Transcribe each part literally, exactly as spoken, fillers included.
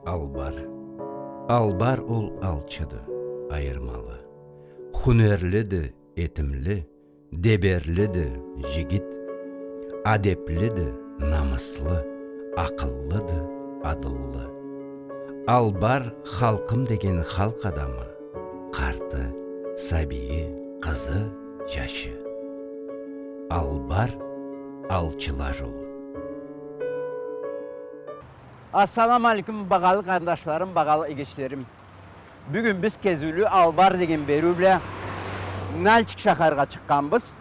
Албар. Албар ол алчыды, айырмалы. Хунерлиди, этимли, деберлиди, жигит. Адеплиди, намыслы, акъыллыды, адыллы. Албар халкъым деген халкъ адамы, къарты, сабийи, къызы, жашы. Албар, алчыла жолу. Ассаламу алейкум, багъалы къарнашларым, багъалы игичлерим. Бюгюн биз кезиулю Албар деген бериу бла Нальчик шахаргъа чыкъгъанбыз.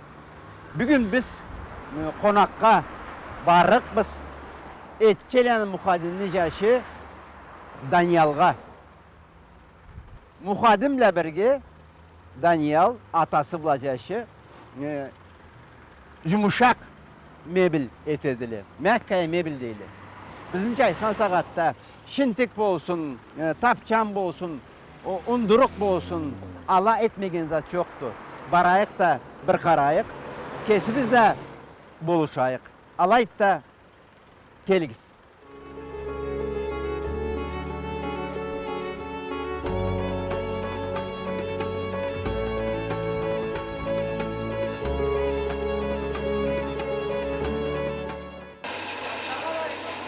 Бюгюн биз, э, къонакъгъа барлыкъбыз Этчеланы Мухадимни жашы Даниялгъа. Мухадим бла бирге Даниял атасы бла жашы, э, жумушакъ мебель этедиле. Мягкая мебель дейле. Бизнича айтхан сагъатда шинтик болсун, э, тапчан болсун, о, ундурукъ болсун, ала этмеген зат жокъду. Барайыкъ да бир къарайыкъ, кесибиз да болушайыкъ. Алайды да, келигиз.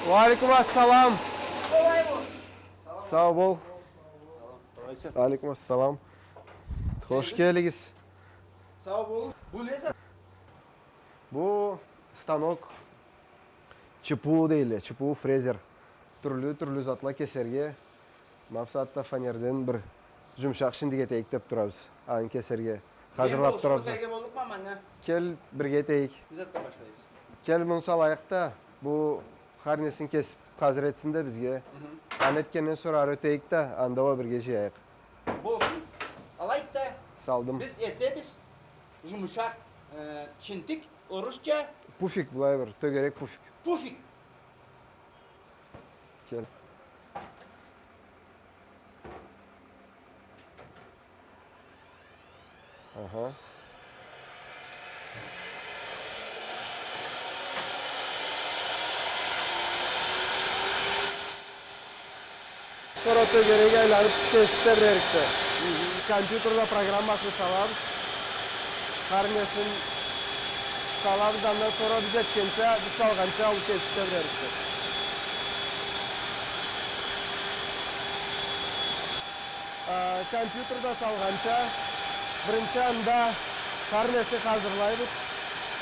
Уа алейкум ассалам. Сау бол. Алейкум ассалам. Хош келигиз. Сау бол. Бу не зат? Бу станок, ЧПУ дейле, ЧПУ фрезер. Тюрлю-тюрлю затла кесерге. Ма бусагъатда фанерден бир жумушакъ шинтик этейик деп турабыз. Аны кесерге хазырлап турабыз. Кел, бирге этейик. Биз затдан башлайбыз. Кел, муну салайыкъ да, бу хар несин кесип хазыр этсин да бизге. Аны этгенден сора ары ётейик да, анда уа бирге жыяйыкъ. Болсун. Алайды да. Салдым. Биз этебиз. Жумушакъ, э, чинтик, орусча. Пуфик, былай бир тёгерек пуфик. Пуфик. Кел. Аха. Сора тёгерек айланып, кесип тебирерикди. Компьютерде программасын салабыз. Хар несин салабыз, андан сора биз этгенча, биз салгъанча ол кесип тебирерикди. А, компьютерде салгъанча, биринчи анда хар несин хазырлайбыз.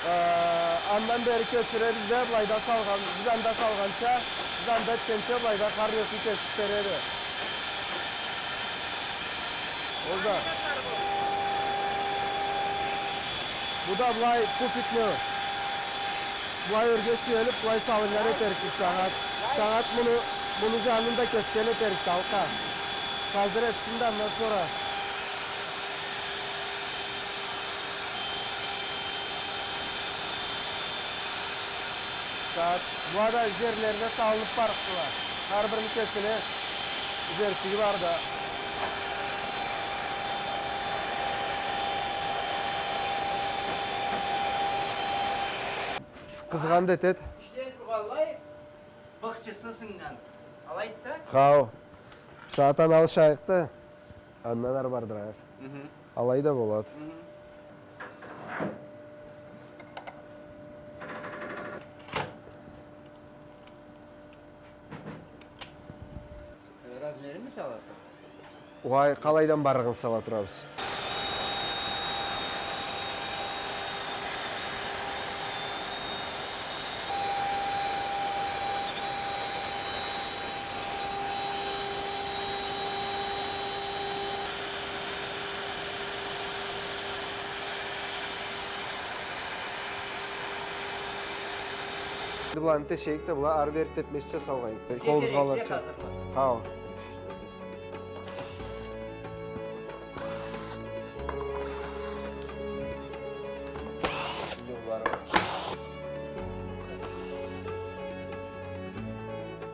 Э, андан бери кёчюребиз да, былайда салгъан, биз анда салгъанча, биз анда этгенча, былайда хар несин кесип береди. Ол да. Бу да былай пуфикни, былай ёрге сюелип, былай салыннган этерикбиз сагъат. Сагъат муну, муну жанын да кесген этерикбиз алкъа. Хазыр этсин да, андан сора. Сагъат. Была да жерлерине салынып барыкъдыла. Хар бирини кесине жерчиги барды. Къызгъан да этет. Ишлей тургъанлай, быхчысы сыннган. Алайды да? Хау. Сагъат аны алышайыкъ да. Андан ары бардырайыкъ. Мгм. Алай да болады. Мгм. Размеринми саласа? Угъай, къалайдан барлыгъын сала турабыз. Энди быланы тешейик да, была ары-бери тепмезча салгъайыкъ. Бизге къолубузгъа алырча. Хау.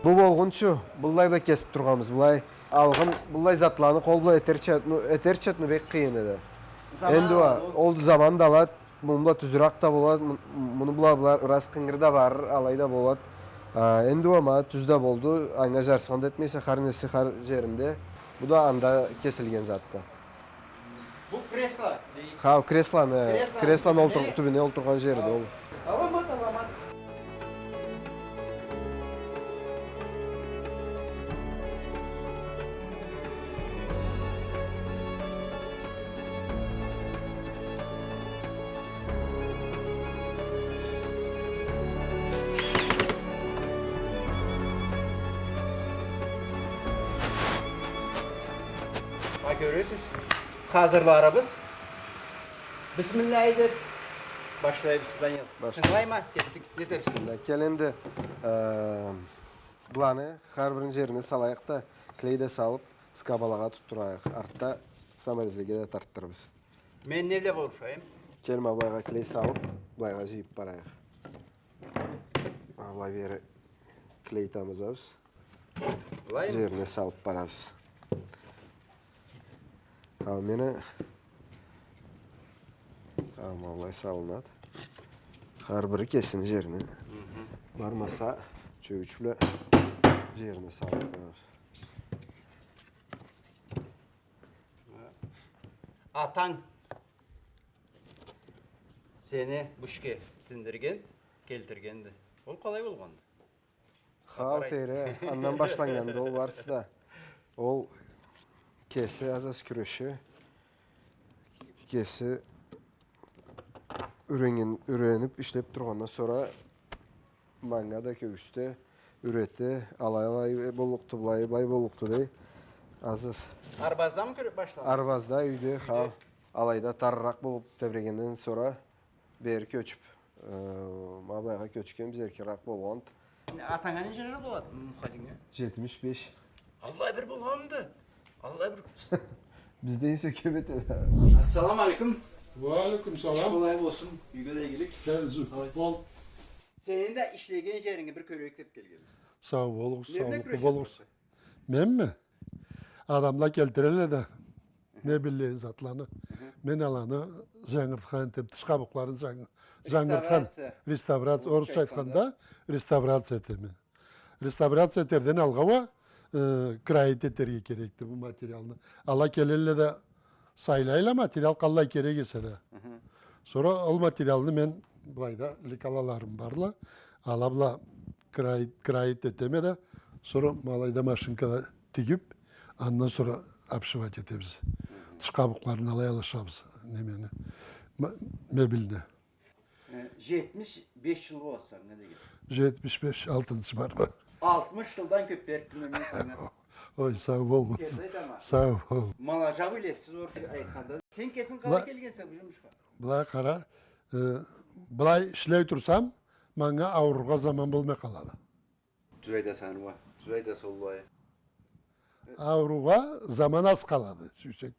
Бу болгъунчу, быллай бла кесип тургъанбыз, былай. Алгъын быллай затланы къол бла этерча, ну, этерча, ну, бек къыйын эди. Энди уа, ол заман да алады, муну бла тюзюрек да болады, му-, муну бла, бла бираз къынгыр да барыр, алай да болады. А, энди уа ма тюз да болду, анга жарсхан да этмейсе, хар неси хар жеринде. Бу да анда кесилген затды. Бу кресло дейик. Ха, креслону, креслону олтур-, тюбюне олтургъан жерди ол. Аламат, аламат. Ма кёресиз, хазырларыбыз. Бисмиллахи деп башлайбыз, Данил. Башла. Тынгылайма, кетдик. Нетерсиз? Бисмиллах. Кел энди, э, быланы хар бирини жерине салайыкъ да, клей да салып, скобалагъа тутдурайыкъ. Артда саморезлеге да тартдырырбыз. Мен не бла болушайым? Кел, ма былайгъа клей салып, былайгъа жыйып барайыкъ. Ма былай бери клей тамызабыз. Былаймы? Жерине салып барабыз. Ха, мени, ха, ма былай салынады. Хар бири кесини жерине. Мгм. Бармаса, чёгюч бла жерине салып къоябыз. Атанг сени бу ишге тиндирген, келтиргенди. Ол къалай болгъанды? Ха, ол тейри, андан башланнганды ол барысы да. Ол кеси аз-аз кюреше, кеси юреннген, юренип ишлеп тургъандан сора манга да кёргюзте, юрете, алай, алай боллукъду, былай, былай боллукъду дей. Аз-аз. Арбаздамы кюреп башлагъан? Арбазда, юйде, ха. Юйде. Алайда тарыракъ болуп тебрегенден сора бери кёчюп, э, ма былайгъа кёчгенбиз, эркинирек болгъанды. Атанга ненча жыл болады, Мухадинге? Жетмиш беш. Аллай бир болгъанды. Аллай бир. Бизде эсе кёп этеди. Ассаламу алейкум. Уа алейкум салам. Къолай болсун. Юйге да игилик. Кел, зу-, къалайсыз? Бол. Сени да ишлеген жеринге бир кёрейик деп келгенбиз. Сау болугъуз, саулукълу болугъуз. Менме? Адамла келтирелле да, мебельлени, затланы. Мен аланы жангыртхан этеме, тыш къабукъларын жанг-, жангыртхан. Реставрация. Реставрация, орусча айтханда, реставрация этеме. Реставрация этерден алгъа уа, э, краить этерге керекди бу материалны. Ала келелле да, сайлайла материал, къаллай керек эсе да. Сора ол материалны мен былайда лекалаларым барла, ала бла краить, краить этеме да, сора ма алайда машинкада тигип, андан сора обшивать этебиз. Тыш къабукъларын алай алышабыз, немени, ма-, мебельни. Э, жетмиш беш жыл болады санга деген. Жетмиш беш, алтынчы март. Алтмыш жылдан кёп берип билмейме мен санга. Ой, сау бол. Сау бол. Ма алай жабыла эсиз, орусча айтханда. Сен кесинг къалай келгенсе бу жумушха? Былай къара, э, былай ишлей турсам, манга аурургъа заман болмай къалады. Тюз айтаса, уа. Тюз айтаса, уа. Аурургъа заман аз къалады, сюйсенг.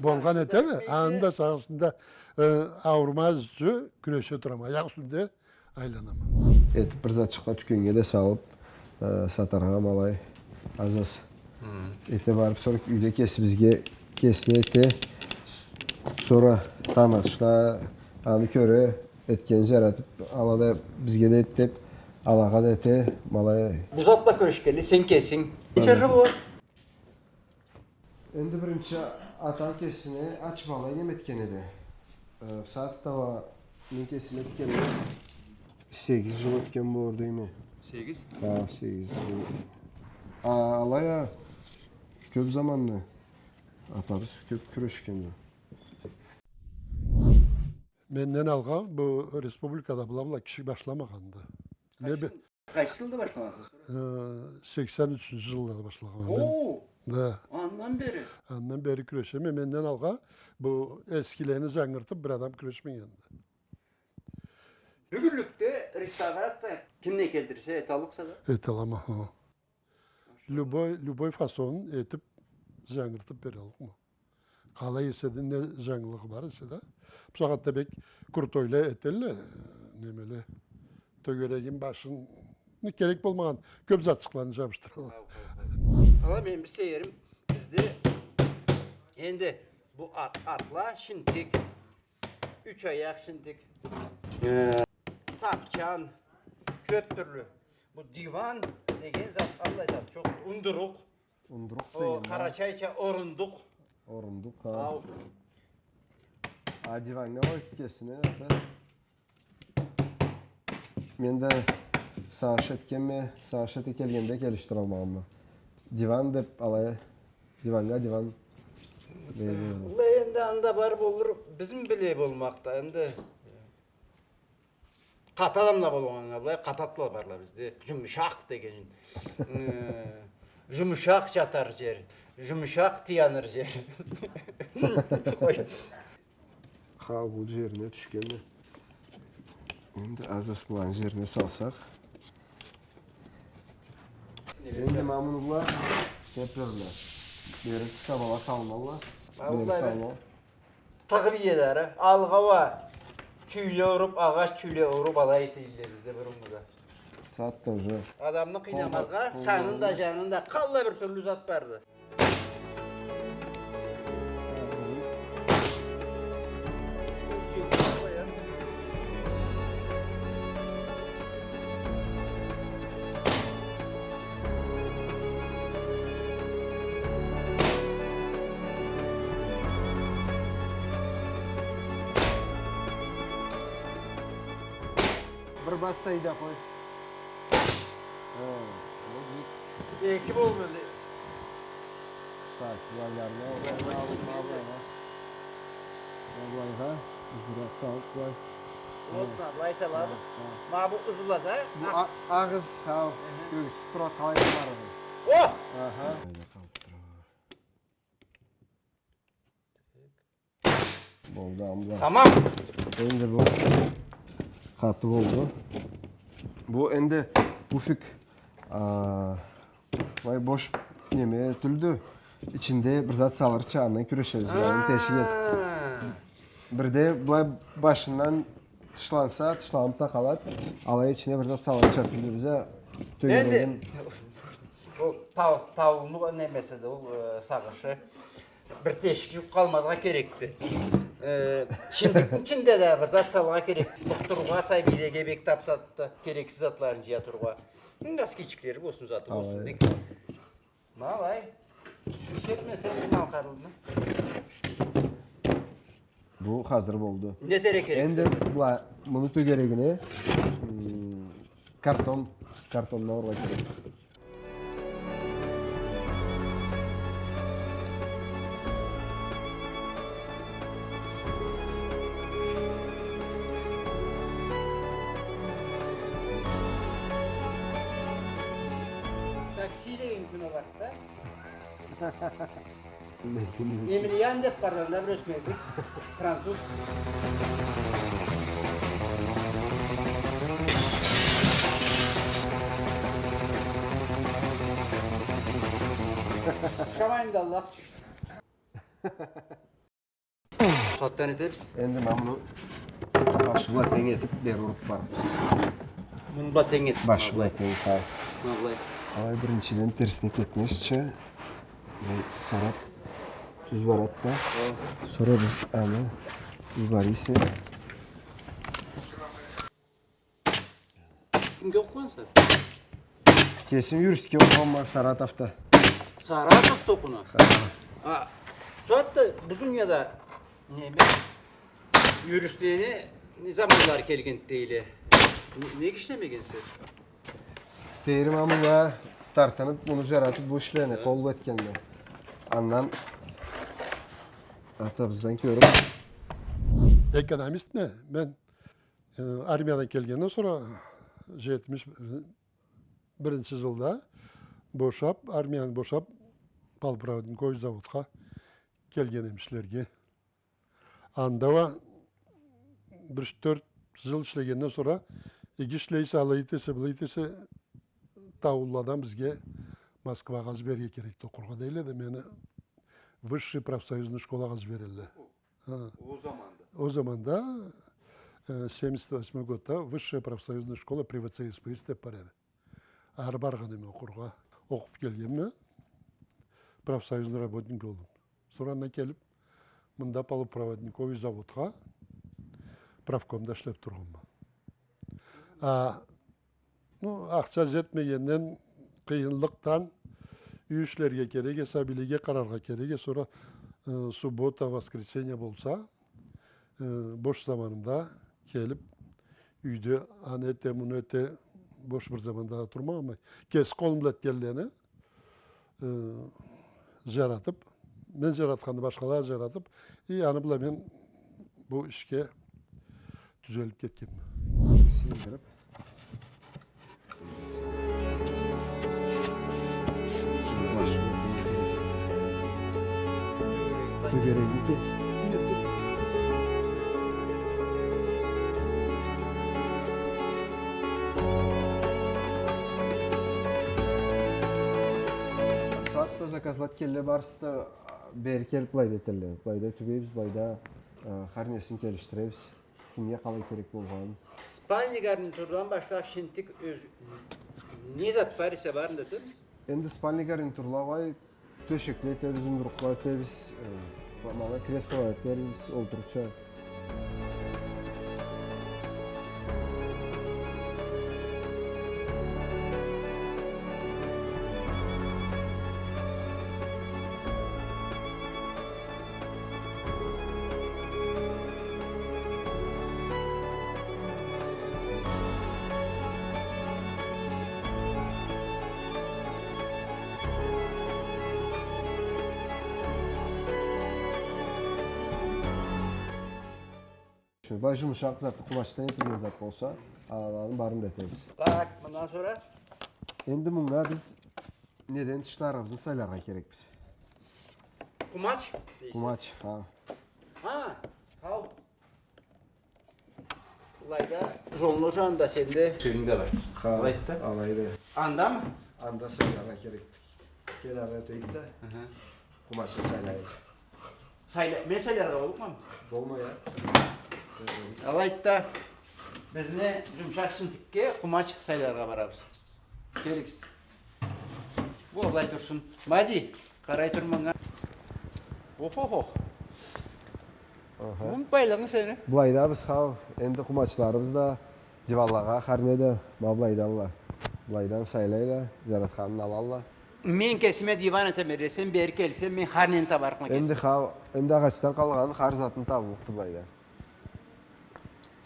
Болгъан этеме, аны да сагъыш ичинде, э, аурумаз ючюн кюреше турама, аякъ юсюнде айланама. Этип бир затчыкъгъа, тюкеннге да салып, э, сатаргъа ма алай аз-аз эте барып, сора юйде кесибизге кесин эте, с-, сора танышланы аны кёре, этгенин жаратып, ала да бизге да эт деп, алагъа да эте, ма алай. Бу зат бла кюрешгенли сен кесинг. Ненча жыл болады? Энди биринчи атам кесине ачып алай неме этген эди. Э, бусагъатда уа мен кесим этгенли сегиз жыл ётген болур дейме. Сегиз? Ха, сегиз жыл. А, алай а, кёп заманны атабыз кёп кюрешгенди. Менден алгъа бу республикада была-была киши башламагъанды. Къайсы жыл? Къайсы жылда башлагъансыз? Э, сексен ючюнчю жылда башлагъанма мен. Хо! Да. Андан бери? Андан бери кюрешеме. Менден алгъа бу эскилени жангыртып бир адам кюрешмегенди. Бюгюнлюкде реставрация ким не келтирсе, эталлыкъса да? Эталама, хо. Любой, любой фасонун этип, жангыртып бераллыкъма. Къалай эсе да, не жангылыгъы бар эсе да. Бусагъатда бек крутойла этелле, немеле, тёгерегин, башын, не керек болмагъан кёп затчыкъланы жабышдыралла. Ала, мен бир сейирим, бизде энди бу ат-, атла шинтик, юч аякъ шинтик, э, тапчан, кёп тюрлю. Бу диван деген зат, аллай зат джокъ. Ундурукъ. Ундурукъ. О, деген бар. Къарачайча орундукъ. Орундукъ, хау. Хау. А диваннга къой кесине, ата. Мен да сагъыш этгенме, сагъыш эте келгенде келишдиралмагъанма. Диван деб алай, диваннга диван дейме. Былай энди анда бар болур, бизни биле болмакъда, энди. Къаты адамла болгъаннга былай, къаты атла барла бизде. Джумушакъ деген. Э, джумушакъ джатар джер, джумушакъ тыяныр джер. Къой. Хау, бу джерине тюшгенди. Энди аз-аз быланы джерине салсакъ. Энди ма муну бла степлерле. Бери скобала салмалла. Бери салмалла. Тыгъып иеди ары. Алгъа уа кюйле уруб, агъач кюйле уруб, алай эте эдиле бизде буруннгуда. Сагъатда уже. Адамны къыйнамазгъа, санын да, жанын да, къаллай бир тюрлю зат барды. Бир бас да ийди, къой. Хы, ол бир. Эки болду. Так, былайларына, былайгъа, былайгъа. Былайгъа, узуракъ салыб, былай. Болду, былай салабыз. Хы, хы. Ма бу ызла да. Бу а-, агъыз, хау. Хы-хы. Кёргюзтюб турады, къалай барырын. О! Аха. Болду, амда. Тамам. Энди бу къаты болду. Бу энди пуфик, а, былай бош неме тюлдю. Ичинде бир зат салырча, андан кюрешебиз, былай тешик этиб. Бирде былай башындан тышланса, тышланыб да къалады. Алай ичине бир зат салырча тюлдю. Биз а тёгерегин. Энди ол тау-, тауну немеси да ол, э, сагъышы. Бир тешик джукъ къалмазгъа керекди. Э, шиндикни ичинде да бир зат салыргъа керек. Букъдурургъа, сабийлеге бек тапсады да, керексиз затларын джыя турургъа. Носкичиклери болсун, заты болсун. Ма алай. Иш этмесе, не къалгъанды? Бу хазыр болду. Не этерге керек? Энди бла-, муну тёгерегине, м, картон, картонну урургъа керекбиз. Такси деген кюн алады да. Эмилиан деб барды анда бир ёсмезлик. Француз. Ушамайды да, Аллах ючюн. Сагъатдан этебиз. Энди мен муну башы бла тенг этиб, бери уруп барыбыз. Муну бла тенг этиб. Башы бла тенг, хай. Ма былай. Алай биринчиден терсине кетмезча, былай къарап, тюз барады да. Хо. Сора биз аны тюз бар эсе. Кимге окъугъанса? Кесим юристге окъугъанма, Саратовда. Саратовда окъуна? Ха. А, сагъатда бу дунияда неме, юристлени не заманлары келгенди дейле. Не, нек ишлемегенсе? Тейрим аманнга тартынып, муну жаратып, бу ишлени къол этгенме. Андан атабыздан кёрюп. Экономистме мен. Э, армиядан келгенден сора, жетмиш биринчи жылда бошап, армияны бошап, полупроводниковый заводха келген эдим ишлерге. Анда уа бир юч-тёрт жыл ишлегенден сора, иги ишлейсе, алай этесе, былай этесе, таулуладан бизге Москвагъа жиберирге керекди окъургъа дейле да, мени высший профсоюзный школагъа жиберелле. Ха. Ол заманда? Ол заманда, э, семьдесят восьмой годда высшая профсоюзная школа при В Ц С П С деп бар эди. Ары баргъан эдим окъургъа. Окъуп келгенме, профсоюзный работник болдум. Сора андан келип, мында полупроводниковый заводха профкомда ишлеп тургъанма. А, Ну, ахча джетмегенден, къыйынлыкъдан юй ишлерге керек эсе, сабийлеге къараргъа керек эсе, сора, э, суббота, воскресенье болса, э, бош заманымда келип, юйде аны эте, муну эте, бош бир заманда да турмагъанма. Кеси къолум бла этгенлени, э, джаратып, мен джаратханны башхала да джаратып, и аны бла мен бу ишге тюзелип кетгенме. Сыйдырып. Тёгерегин кесип, тюзетирге керек болса. Сагъатда заказлай келелле, барысы да бери келип былайда этелле. Былайда тюбейбиз, былайда, э, хар несин келишдиребиз. Кимге къалай керек болгъанын. Спальный гарнитурдан башлап шентик ёз-, не зат бар эсе барын да этебиз. Энди спальный гарнитурланы тёшекле этебиз, зумрукъла этебиз, э, ма-, мана креслола этербиз, олтурурча. Былай жумушакъ зат, къумачдан этилген зат болса, аланы барын да этебиз. Так, мындан сора? Энди мынга биз неден тышларыбызны сайларгъа керекбиз. Къумач дейсе? Къумач, хау. Хау. Былайда жонлу жанында сенде. Сенинг да бар. Хау. Алайды. Андамы? Анда сайларгъа керекди. Кел, ары ётейик да. Хы-хы. Къумачны сайлайыкъ. Сайла-, мен сайларгъа боллукъмамы? Болмай, а? Алайды да, бизни жумушакъ шинтикге къумач сайларгъа барабыз. Келигиз. Бу былай турсун. Мади, къарай тур манга. Ох-ох-ох. Аха. Мунг байлыгъынг сени. Былайда биз, хау, энди къумачларыбыз да, диванлагъа, хар не да, ма былайдалла. Былайдан сайлайла, жаратханын алалла. Мен кесиме диван этеме десем, бери келсем, мен хар нени табарыкъма кесим. Энди хау, энди агъачдан къалгъан хар затны табыллыкъды былайда.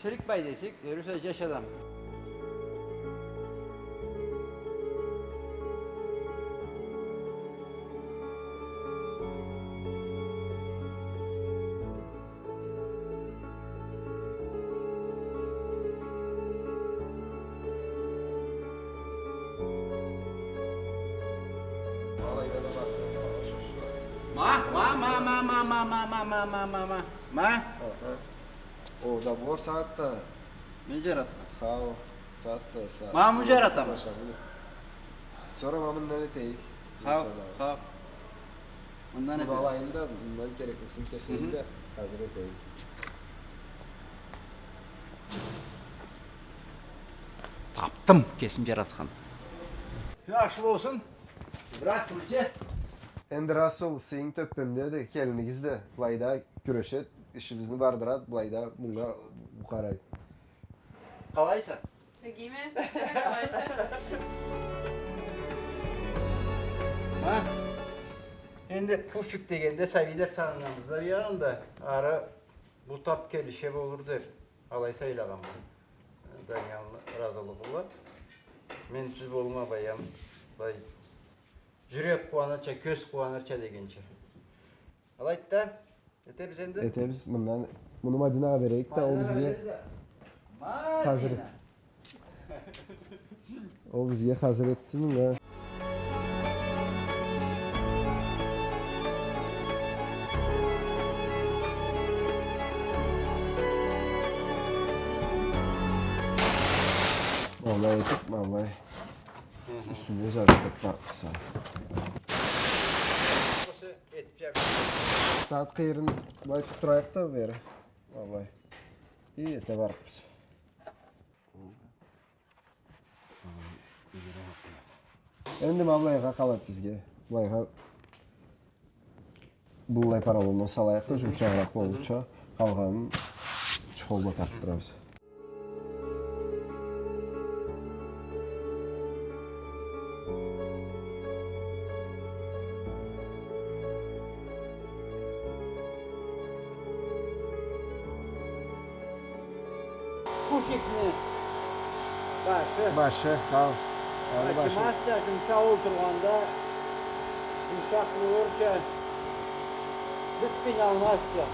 Тирик бай десек, ёрюсе жаш адам. Ма, ма, ма. Ма? Аха. О, да бор сагъатда. Мен жаратхан. Хау, сагъатда, са-, Ма, муну жаратама. Сора ма мындан этейик. Хау, хау. Мындан этейик. Муну алайым да, мындан кереклисин кесейим да, хазыр этейим. Тапдым, кесим жаратхан. Кюн ашхы болсун. Здравствуйте. Энди Расул, сенинг тёппемде да келинигиз да былайда кюрешет, ишибизни бардырат, былайда мынга бу къарай. Къалайса? Эгиме, сен къалайса? Ха? Энди пуфик дегенде, сабий деп сананабыз да бир анда, ары бу тап келише болур деп, алай сайлагъанма. Даниялны ыразылыгъы бла. Мен тюз болума баям, бай. Жюрек къууанырча, кёз къууанырча дегенча. Алайды да, этебиз энди. Этебиз, мындан, муну Мадинагъа берейик да, ол бизге хазыр. Мадина. Ол бизге хазыр этсин, да. Ма былай этип, ма былай. Хы-хы. Юсюне жарышдырып барыбыз. Сагъат къыйырын былай тутуп турайыкъ да бери. Ма былай. И эте барыбыз. Энди ма былайгъа къалады бизге. Былайгъа быллай поролондан салайыкъ да, жумушагъыракъ болурча, къалгъанын чехол бла тартдырабыз. Пуфикни башы. Башы, хау. Аны башы. Ачымазча, жумшакъ олтургъанда, жумшакъ болурча, биз къыйналмазча.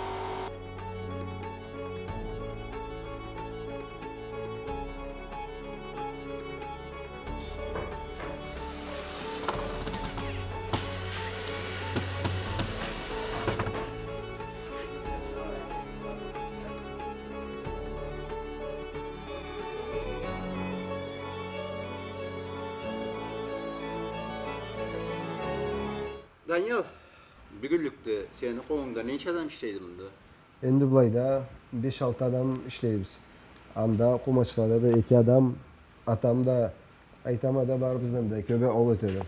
Даниял, бюгюнлюкде сени къолунгда ненча адам ишлейди мында? Энди былайда беш-алты адам ишлейбиз. Анда къумачлада да эки адам, атам да, айтама да, барыбыздан да кёбю ол этеди.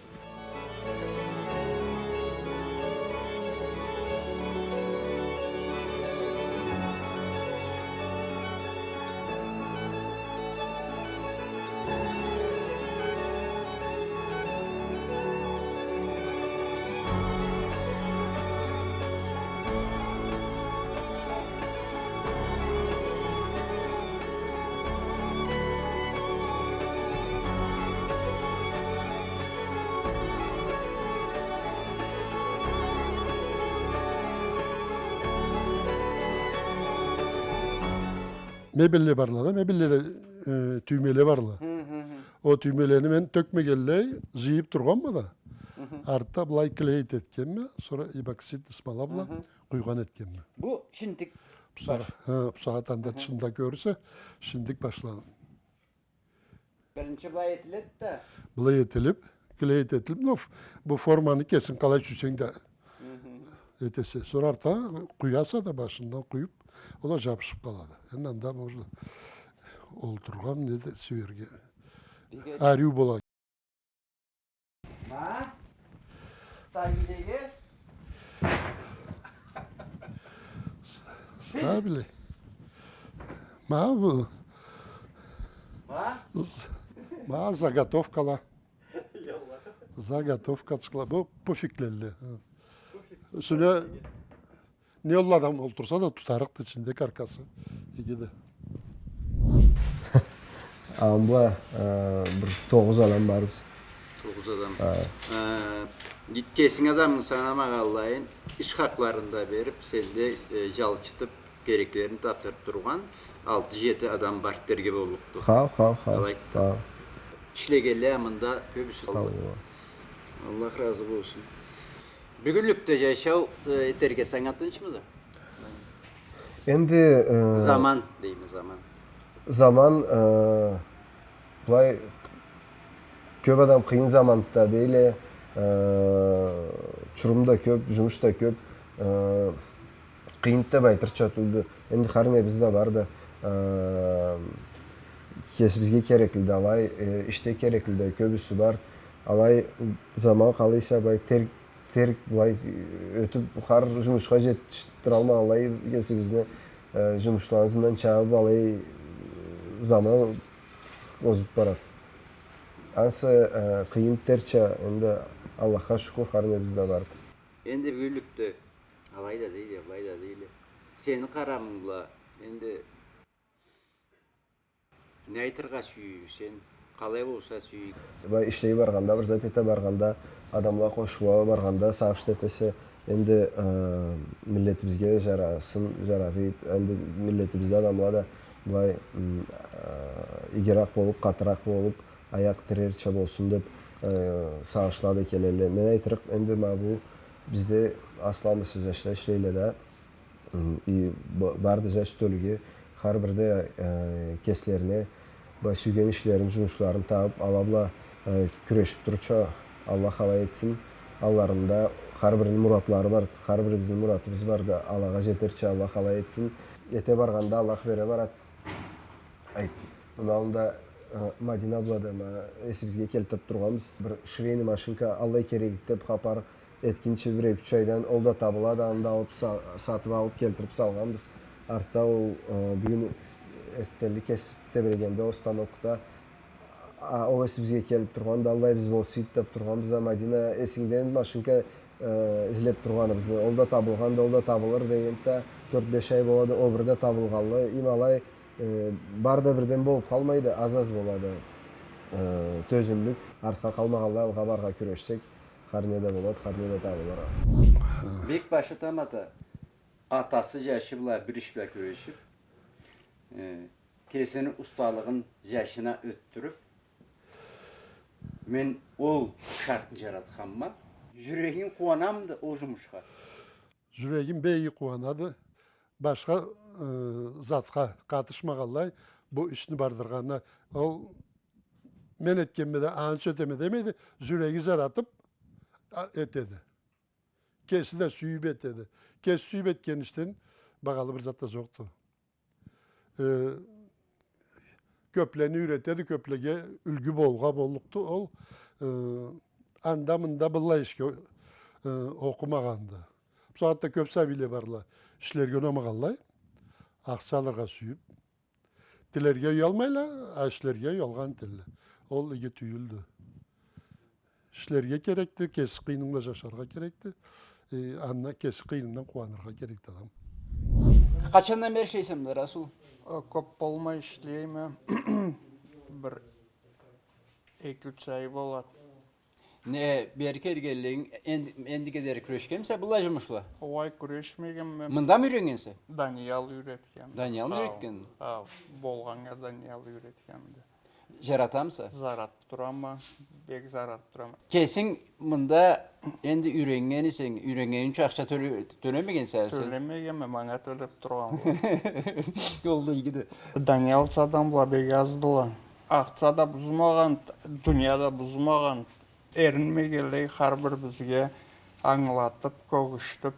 Мебелле барла да, мебелледе, э, тюймеле барла. Хы, хы, хы. Ол тюймелени мен тёкмегенлей жыйып тургъанма да. Хы, хы. Артда былай клеить этгенме, сора эпоксидный смола бла, хы хы, къуйгъан этгенме. Бу шинтик баш. Бусагъат, хы, бусагъат анда, хы хы, чында кёрюрсе, шинтик башлады. Биринчи былай этиледи да. Былай этилип, клеить этилип, ну, ф-, бу форманы кесинг къалай сюйсенг да, хы хы, этесе. Сора артда къуяса да, башындан къуюп, ол да жабышып къалады. Энди анда можно олтургъан, не да сюерге. Биге ариу болады. Ма? Сабийлеге? Сабийле. Ма бу. Ма? Ма заготовкала. Ялла. Заготовкачыкъла. Бу пуфиклелле. Пуфик. Юсюне не уллу адам олтурса да, тутарыкъды ичинде каркасы. Иги да. Ам бла, э, бир тогъуз адам барбыз. Тогъуз адам. Хы. Э, кесинг адамынг санамагъанлайын, иш хакъларын да берип, сенде, э, жалчытып, кереклерин тапдырып тургъан алты-жети адам бар дерге боллукъду. Хау, хау, хау. Алайды да. Хау. Ишлегенле мында кёбюсю. Хау. Аллах разы болсун. Бюгюнлюкде жашау, э, этерге санга тынчмыды? Энди, э, заман, дейме, заман. Заман, э, былай, кёп адам къыйын заманда дейле, э, чурум да кёп, жумуш да кёп, э, къыйын деп айтырча тюлдю. Энди хар небиз да барды, э, кесибизге кереклиди алай, э, ишде кереклиди кёбюсю бар. Алай заман къалай эсе, былай тер-, терк былай ётюп, хар жумушха жетишдиралмагъанлай кесибизни, э, жумушланы ызындан чабып, алай, э, заман озуп барады. Ансы, э, къыйын дерча, энди Аллахха шукур, хар небиз да барды. Энди бюгюнлюкде алай да дейле, былай да дейле. Сени къарамынг бла, энди не айтыргъа сюйюгюсе, къалай болса сюйюгюсе? Былай ишлей баргъанда, бир зат эте баргъанда, адамла къошула баргъанда, сагъыш этесе, энди, э, миллетибизге жарасын, жарарыды, энди миллетибизде адамла да былай, м, э, игиракъ болуп, къатыракъ болуп, аякъ тирерча болсун деп, э, сагъышла да келелле. Мен айтырыкъ, энди ма бу бизде асламысы жашла ишлейле да, м, и б-, барды жаш тёлюге, хар бир да, э, кеслерине, б-, сюйген ишлерин, жумушларын табып, ала бла, э, кюрешип турурча Аллах алай этсин. Алларында хар бирини муратлары барды, хар бирибизни муратыбыз барды, алагъа жетерча Аллах алай этсин. Эте баргъанда Аллах бере барады. Айт, муну аллында, э, Мадина бла да ма эсибизге келтирип тургъанбыз. Бир швейный машинка аллай керекди деп хапар этгинчи бир эки-юч айдан ол да табылады, аны да алып са-, сатып алып келтирип салгъанбыз. Артда ол, э, бюгюн эртденли кесип тебирегенде ол станокда, а, ол эсибизге келип тургъанда, аллай биз болсайт деп тургъанбыз да, Мадина, эсингдеми машинка, э, излеп тургъаныбызны, ол да табылгъанды, ол да табылыр дегенди да, тёрт-беш ай болады, ол бири да табылгъанлы, эм алай, Э, бары да бирден болуп къалмайды, аз-аз болады. Э, тёзюмлюк, артха къалмагъанлай алгъа барыргъа кюрешсек, хар не да болады, хар не да табылыр. Бек башы тамата, атасы жашы бла бир иш бла кюрешип, э, кесини усталыгъын жашына ётдюрюп, мен ол шартны жаратханма. Жюрегинг къууанамыды ол жумушха? Жюрегим бек иги къууанады. Башха, э, затха къатышмагъанлай, бу ишни бардыргъанына, ол мен этгенме да, анча этеме демейди, жюреги жаратып, а, этеди. Кеси да сюйюп этеди. Кеси сюйюп этген ишден багъалы бир зат да жокъду. Э, кёплени юйретеди, кёплеге юлгю болургъа боллукъду. Ол, э, анда-мында быллай ишге, э, окъумагъанды. Бусагъатда кёп сабийле барла, ишлерге унамагъанлай, ахча алыргъа сюйюп. Тилерге уялмайла, а ишлерге уялгъан этелле. Ол иги тюйюлдю. Ишлерге керекди, кеси къыйынынг бла жашаргъа керекди. Э, анда кеси къыйынындан къууаныргъа керекди адам. Къачандан бери ишлейсе мында, Расул? Э, кёп болмай ишлейме. Бир эки-юч ай болады. Не, бери келгенлигинг, энди, эндиге дери кюрешгенмисе быллай жумушла? Уой, кюрешмегенме. Мындамы юйренгенсе? Даниял юйретген. Даниялмы юйретген? Хау, хау, болгъаннга Даниял юйретгенди. Жаратамыса? Жаратып турама, бек жаратып турама. Кесинг мында энди юйреннген эсенг, юйреннгенинг ючюн ахча тёле-, тёлемегенсе сен? Тёлемегенме, манга тёлеп тургъан. Ол да игиди. Даниял сагъатда бла бек аздыла. Ахча да бузмагъан, дуния да бузмагъан, эринмегенлей хар бирибизге ангылатып, кёргюзтюп,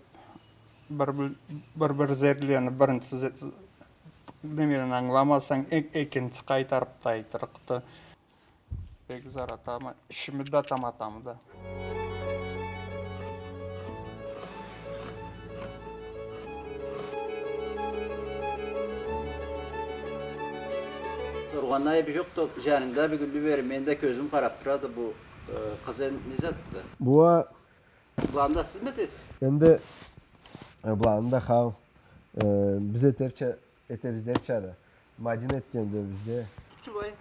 бир, бир, бир, бир жерлени, биринчи же-, немеден ангыламасанг, э-, экинчи къайтарып да айтырыкъды. Бек жаратама, ишими да, таматамы да. Соргъаннга айыбы жокъду, жанында бюгюнню бери мени да кёзюм къарап турады, бу, э, къыз эн-, не затды? Бу а- Быланы да сизми этесиз? Энди, э, быланы да хау, э, биз этерча этебиз дерчады. Мадина этгенди бизде. Чубай.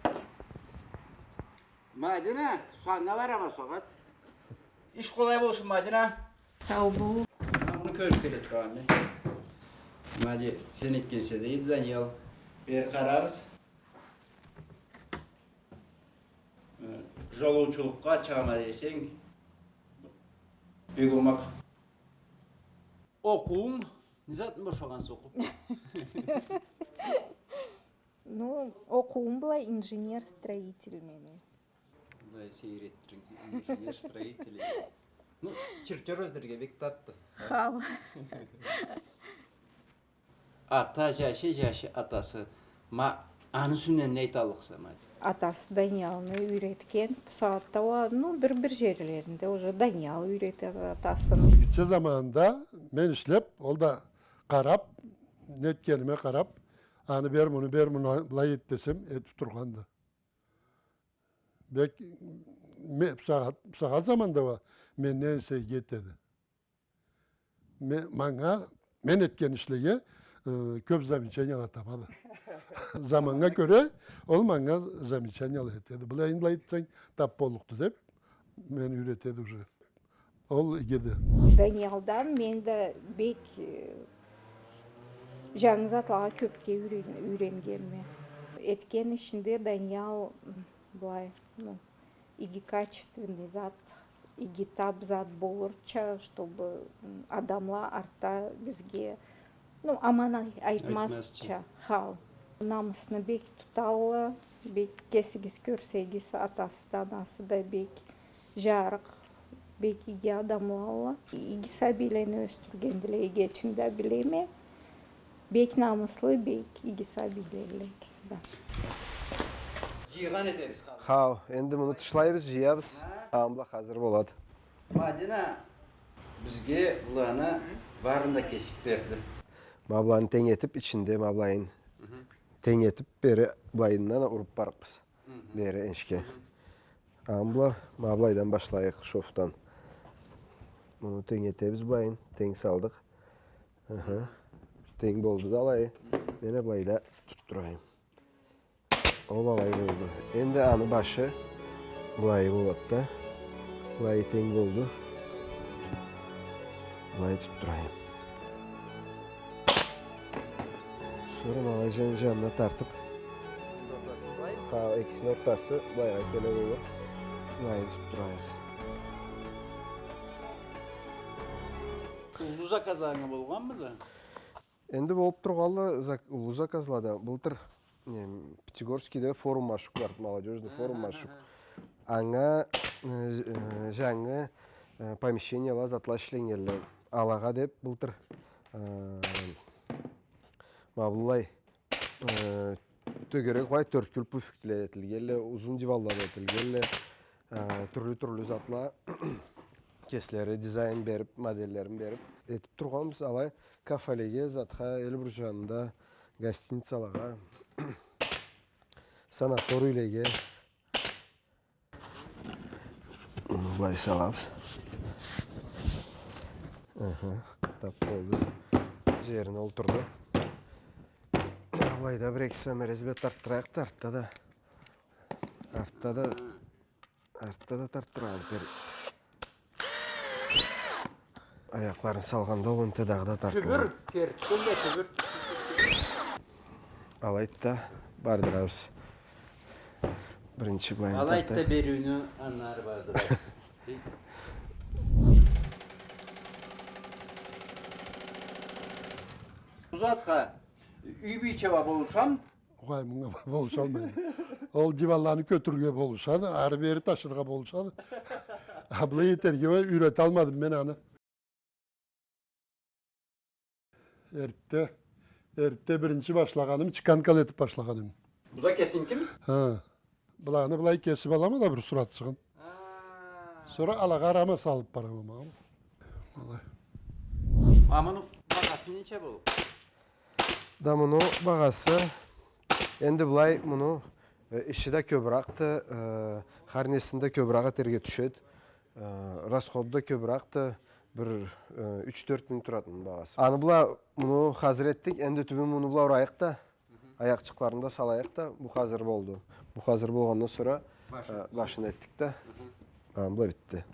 Мадина, санга барама сагъат. Иш къолай болсун, Мадина. Сау бол. Муну кёрюп келе тургъанма. Мади, сен этгенсе дейди, Даниял. Бери къарагъыз. Э, жолоучулукъгъа чыгъама десенг, бек омакъ. Окъуунг не затны бошагъанса окъуп? Ну, окъуум былай инженер-строитель мени. Былай сейир этдиринг, инженер-строитель. Ну, чырт-чор этерге бек татды. Хау. Ата жашы, жашы атасы. Ма аны юсюнден не айталлыкъса, ма? Атасы Даниялны юйретген, бусагъатда уа, ну, бир-бир жерлеринде уже Даниял юйретеди атасын. Гитче заманында мен ишлеп, ол да къарап, нетгениме къарап, аны бер, муну бер, муну былай эт десем, этип тургъанды. Бек, ме-, бусагъат, бусагъат заманда уа менден эсе иги этеди. Ме-, манга, мен этген ишлеге, э, кёп замечанияла табады. Заманнга кёре ол манга замечанияла этеди. Былай, энди былай этсенг, тап боллукъду деп, мени юйретеди уже. Ол игиди. Даниялдан мен да бек, э, жангы затлагъа кёпге юйрен-, юйренгенме. Этген ишинде Даниял, м, былай, ну, иги качественный зат, иги тап зат болурча, чтобы, м, адамла артда бизге, ну, аман ай-, айтмазча. Айтмазча. Хау. Намысны бек туталла, бек кесигиз кёрсегиз, атасы да, анасы да бек жарыкъ, бек иги адамлалла. Иги сабийлени ёсдюргендиле, иги, ичинде билеме. Бек намыслы, бек иги сабийлелле экиси да. Жыйгъан этебиз хазыр. Хау, энди муну тышлайбыз, жыябыз. Ха? Аны бла хазыр болады. Мадина бизге быланы барын да кесип берди. Ма быланы тенг этип, ичинде ма былайын. Мгм. Тенг этип, бери былайындан уруп барыкъбыз. Мгм. Бери энишге. Мгм. Аны бла, ма былайдан башлайыкъ, шовдан. Муну тенг этебиз былайын, тенг салдыкъ. Аха. Тенг болду да алайы. Мгм. Мен а былайда тутдум. турайым. Ол алай болду. Энди аны башы былай болады да. Былай тенг болду. Былай тутуп турайым. Сора алай жан-, жанына тартып. Ортасын былай? Ха, экисини ортасы былайгъа келе болур. Былайын тутуп турайыкъ. Уллу заказларынг болгъанмыды? Энди болуп тургъанлы зак-, уллу заказла да. Былтыр, эм, Пятигорскийде форум ашыкъ барды, молодёжный форум ашыкъ. Анга, э, ж-, э, жангы, э, помещениела, затла ишленнгенле. Алагъа деп былтыр, э, ма быллай, э, тёгерек угъай тёрткюл пуфикле этилгенле, узун диванла да этилгенле. Э, тюрлю-тюрлю затла кеслери дизайн берип, моделлерин берип этип тургъанбыз. Алай кафелеге, затха, Эльбрус жанында гостиницалагъа, санаторийлеге. Муну былай салабыз. Аха, тап болду. Жерине олтурду. Былайда бир-эки саморез бла тарттырайыкъ да, артда да. Артда да, артда да тарттырабыз бир. Аякъларын салгъанда ол энтта дагъыда тартылады. Тюбюр, кертинде тюбюр. Алайды да, бардырабыз. Биринчи былайын тартайыкъ. Алайды да, бериуню анары бардырабыз. Бу затха юй бийче бла болушамы? Угъай, мынга болушалмайды. Ол диванланы кётюрюрге болушады, ары-бери ташыргъа болушады. А былай этерге уа юйреталмадым мен аны. Эртде, эртде биринчи башлагъаным, чеканкала этип башлагъаным. Бу да кесинкими? Ха. Быланы былай кесип алама да бир суратчыгъын. Ха. Сора алагъа рама салып барама, ма. Алай. А муну багъасы ненча болур? Да муну багъасы, энди былай муну, э, иши да кёбюрекди, э, хар несин да кёбюрек этерге тюшеди. Э, расходу да кёбюрекди, бир, э, юч-тёрт минг турады муну багъасы. Аны бла муну хазыр этдик, энди тюбюн муну бла урайыкъ да, аякъчыкъларын да салайыкъ да, бу хазыр болду. Бу хазыр болгъандан сора, э, башын этдик да. Ха, бла битди.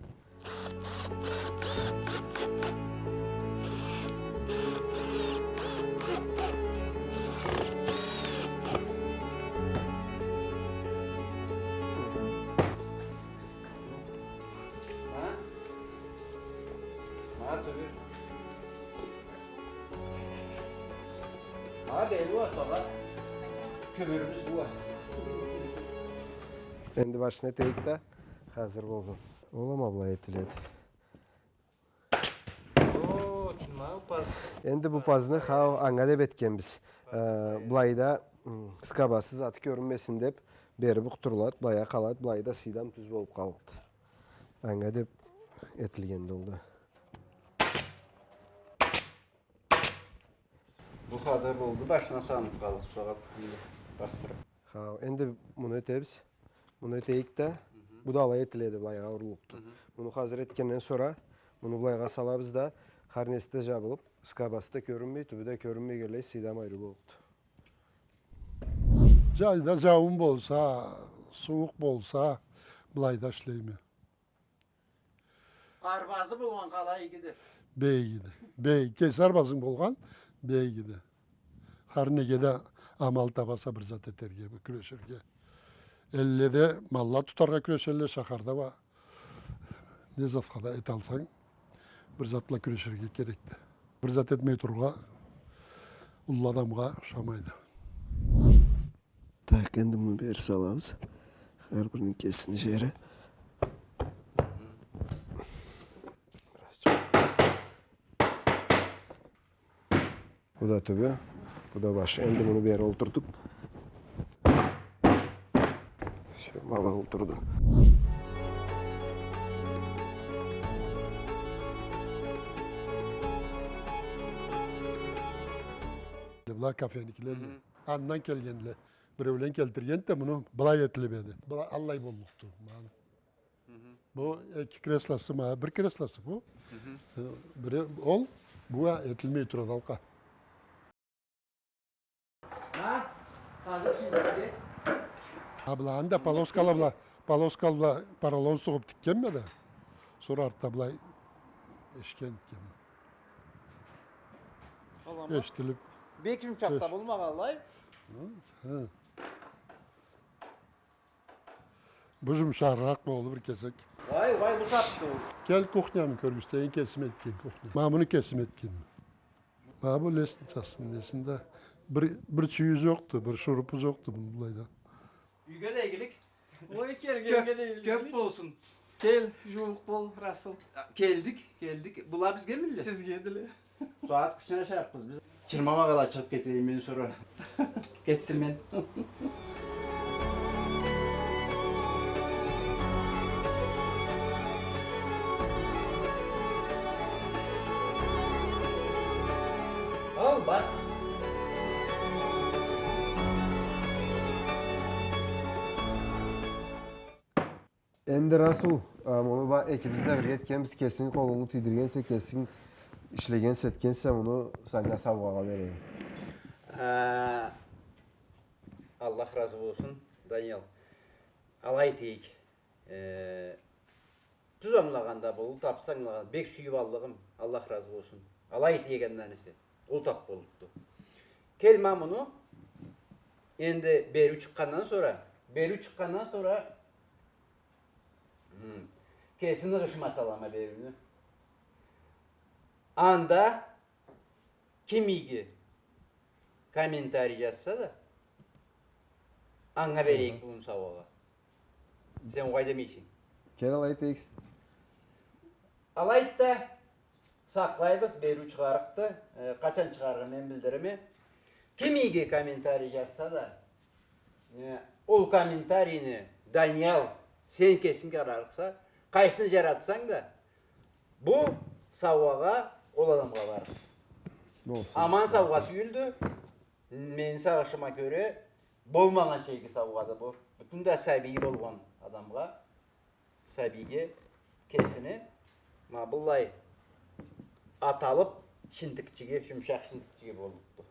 Ха? Ма тюбю. Ма бери уа, сора. Кёмюрюбюз бу уа. Энди башын этейик да, хазыр болду. Ол а ма былай этиледи. О, чынлы паз. Энди бу пазны, ха, анга деп этгенбиз. Э, былайда, м, скобасы заты кёрюнмесин деп, бери букъдурулады, былайгъа къалады, былайда сыйдам тюз болуп къалады. Анга деп этилгенди ол да. Бу хазыр болду, башына салынып къалды, согъуп, энди бастырып. Ха, энди муну этебиз. Муну этейик да, бу да алай этиледи, былайгъа уруллукъду. Муну хазыр этгенден сора, муну былайгъа салабыз да, хар неси да жабылып, скобасы да кёрюнмей, тюбю да кёрюнмегенлей, сыйдам айры боллукъду. Жайда жауун болса, сууукъ болса, былайда ишлейме. Арбазы болгъан къалай игиди? Бек игиди. Бек, кеси арбазынг болгъан, бек игиди. Хар неге да амал табаса бир зат этерге, бир кюреширге. Элледе малла тутаргъа кюрешелле, шахарда уа не затха да эталсанг, бир зат бла кюреширге керекди. Бир зат этмей турургъа уллу адамгъа ушамайды. Так, энди муну бери салабыз. Хар бирини кесини жери. Бу да тюбю, бу да башы. Энди муну бери олтуртуп. Всё, ма былай олтурду. Была кафеникиле. Андан келгенле. Биреулен келтиргенди да, муну былай этилип эди. Была аллай боллукъду. Ма. Бу эки креслосу, ма, бир креслосу бу. Э, бири ол, бу а этилмей турады алкъа. А? А быланы да полоскала бла, полоскала бла поролон сугъуб тикгенме да. Сора артда былай эшген этгенме. Эшитилиб. Бек жумшакъ да болмагъанлай. Хы. Бу жумшагъыракъ болду бир кесек. Вай, вай, бу тапды ол. Кел, кухнямы кёргюзтейим, кесим этген кухня. Ма муну кесим этгенме. Ма бу лестницасыны несинде бир, бир чюйюз жокъду, бир шурупу жокъду муну былайда. Юйге да игилик. Ой, келгеннге да игилик. Кёб болсун. Кел, жууукъ бол, Расул. Келдик, келдик. Была бизгемидиле? Сизгедиле. Сагъат къычан ашарыкъбыз биз? Чырмамагъа ала чыгъыб кетейим мен сора. Кетдим мен. Ал, бар. Энди, Расул, а, муну ба-, экибиз да бирге этгенбиз, кесинги къолунгу тийдиргенсе, кесинг ишлегенсе, этгенсе, муну санга саугъагъа берейим. А, Аллах разы болсун, Даниял. Алай этейик. Э, тюз ангылагъан да бол, ол тапса ангылагъан, бек сюйюб аллыгъым, Аллах разы болсун. Алай этейик андан эсе. Ол тап боллукъду. Кел, ма муну, энди бериу чыкъгъандан сора, бериу чыкъгъандан сора, Хы. Кеси ныгъышыма салама бериуню. Анда ким иги комментарий жазса да, анга берейик муну саугъагъа. Сен огъай демейсе. Кел, алай этейик. Алайды да, сакълайбыз, бериу чыгъарыкъды. Э, къачан чыгъарыгъын мен билдиреме. Ким иги комментарий жазса да, э, ол комментарийни, Даниял, сен кесинг къарарыкъса, къайсын жаратсанг да, бу саугъа ол адамгъа барыр. Болсун. Аман саугъа тюйюлдю. Мени сагъышыма кёре, болмагъанча иги саугъады бу. Бютюн да сабий болгъан адамгъа. Сабийге кесини, ма быллай аталыб, шинтикчиге, жумшакъ шинтикчиге боллукъду.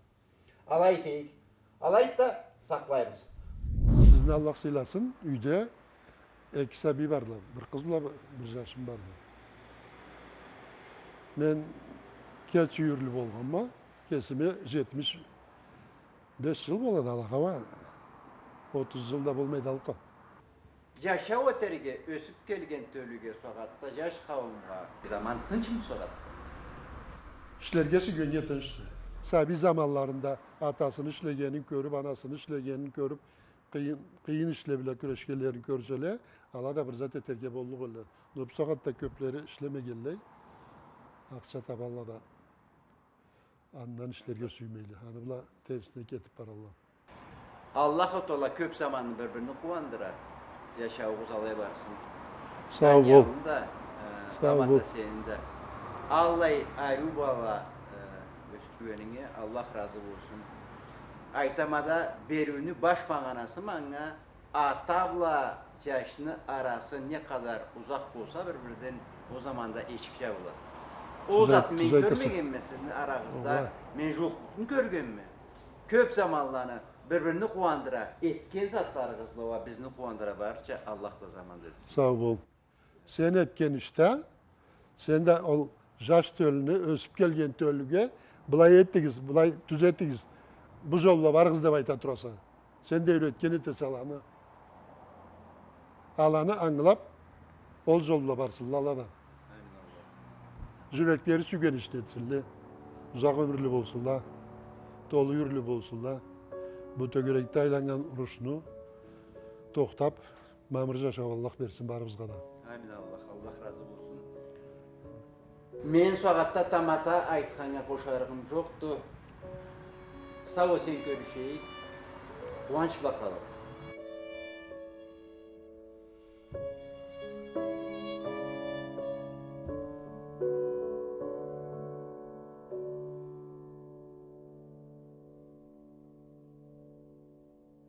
Алай этейик. Алайды да, сакълайбыз. Сизни Аллах сыйласын, юйде эки сабий бардыла. Бир къыз бла бир жашым барды. Мен кеч юйюрлю болгъанма, кесиме жетмиш беш жыл болады, Аллахха уа, отуз жыл да болмайды алкъын. Жашау этерге, ёсюб келген тёлюге, сагъатда жаш къауумгъа заман тынчмы сагъатда? Ишлерге сюйгеннге тынчды. Сабий заманларында атасыны ишлегенин кёрюб, анасыны ишлегенин кёрюб, къыйын, къыйын ишле бла кюрешгенлерин кёрселе, ала да бир зат этерге боллукъ элле. Но бусагъатда кёблери ишлемегенлей, акъча табалла да. Андан ишлерге сюймейле. Аны бла терсине кетиб баралла. Аллаху Таала кёб заманны бир-бирин къууандыра. Жашауугъуз алай барсын. Сау бол. Даниялны да, э, Тамата сени да. Аллай ариу бала, э, ёсдюргенинге Аллах разы болсун. Айтама да, бериуню баш магъанасы манга Ата бла жашны арасы не къадар узакъ болса бир-бирден, ол заманда эшик жабылады. Ол затны мен кёрмегенме сизни арагъызда, мен жууукълукъну кёргенме. Кёб заманланы бир-бирини къууандыра, этген затларыгъыз бла бизни къууандыра барырча Аллах да заманда этсин. Сау бол. Сен этген ишде, сен да ол жаш тёлюню, ёсюб келген тёлюге, былай этигиз, былай тюзетигиз, бу жол бла барыгъыз деб айта тураса. Сен да юретген этесе аланы. Аланы ангылаб, ол жол бла барсынла ала да. Жюреклери сюйген ишни этсинле. Узакъ ёмюрлю болсунла. Толу юйюрлю болсунла. Бу тёгерекде айланнган урушну тохтаб, мамыр жашау Аллах берсин барыбызгъа да. Амин, Аллах, Аллах разы болсун. Мен сагъатда тамата айтханнга къошарыгъым жокъду. Сау-эсен кёрюшейик. Къууанч бла къалыгъыз.